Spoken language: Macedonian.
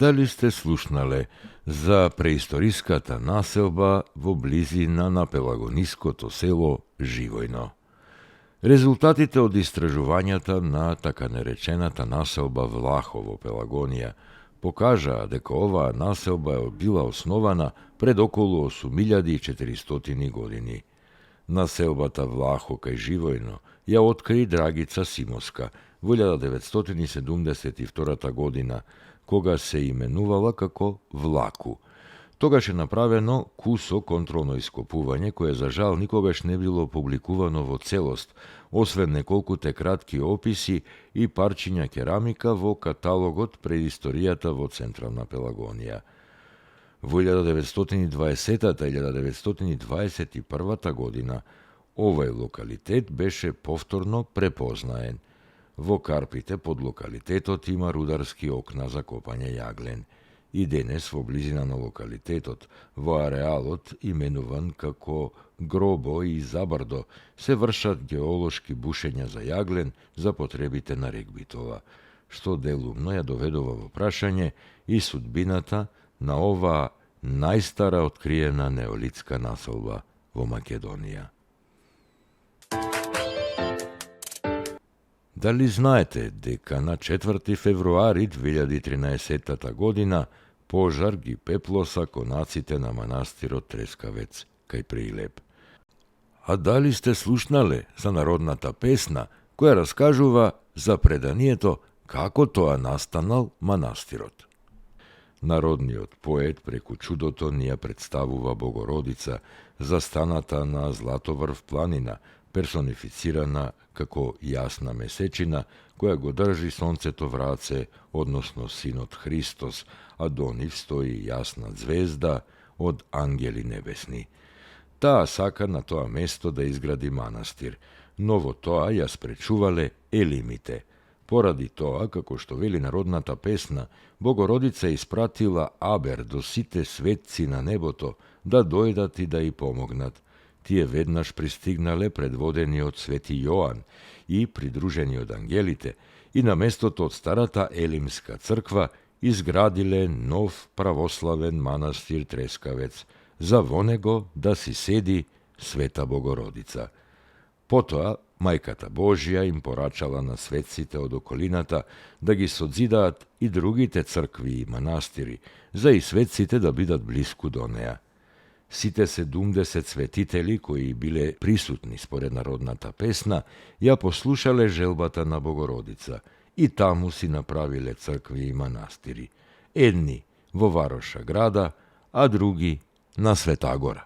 Дали сте слушнале за преисториската населба во близина на пелагониското село Живојно? Резултатите од истражувањата на така наречената населба Влахо во Пелагонија покажаа дека оваа населба е била основана пред околу 8400 години. Населбата Влахо кај Живојно ја откри Драгица Симоска во 1972 година, кога се именувала како Влаку. Тогаш е направено кусо контролно ископување, кое за жал никогаш не било публикувано во целост, освен неколкуте кратки описи и парчиња керамика во каталогот Преисторијата во Централна Пелагонија. Во 1920 и 1921 година овој локалитет беше повторно препознаен. Во карпите под локалитетот има рударски окна за копање јаглен. И денес во близина на локалитетот, во ареалот именуван како Гробо и Забардо, се вршат геолошки бушења за јаглен за потребите на регбитова, што делумно ја доведува во прашање и судбината на оваа најстара откриена неолитска населба во Македонија. Дали знаете дека на 4 февруари 2013 година пожар ги пеплоса конаците на манастирот Трескавец кај Прилеп? А дали сте слушнале за народната песна која раскажува за преданието како тоа настанал манастирот? Народниот поет преку чудото ни ја представува Богородица, застаната на Златоврв планина, персонифицирана како јасна месечина, која го држи сонцето в раце, односно Синот Христос, а до нив стои јасна звезда од ангели небесни. Таа сака на тоа место да изгради манастир, но во тоа ја спречувале елимите. Поради тоа, како што вели народната песна, Богородица испратила Абер до сите светци на небото да дојдат и да ја помогнат. Тие веднаш пристигнале предводени од Свети Јоан и придружени од ангелите и на местото од старата Елимска црква изградиле нов православен манастир Трескавец, за во него да си седи Света Богородица. Потоа, Мајката Божија им порачала на светците од околината да ги созидаат и другите цркви и манастири, за и светците да бидат блиску до неа. Сите 70 светители кои биле присутни според народната песна, ја послушале желбата на Богородица и таму си направиле цркви и манастири. Едни во Вароша града, а други на Светагора.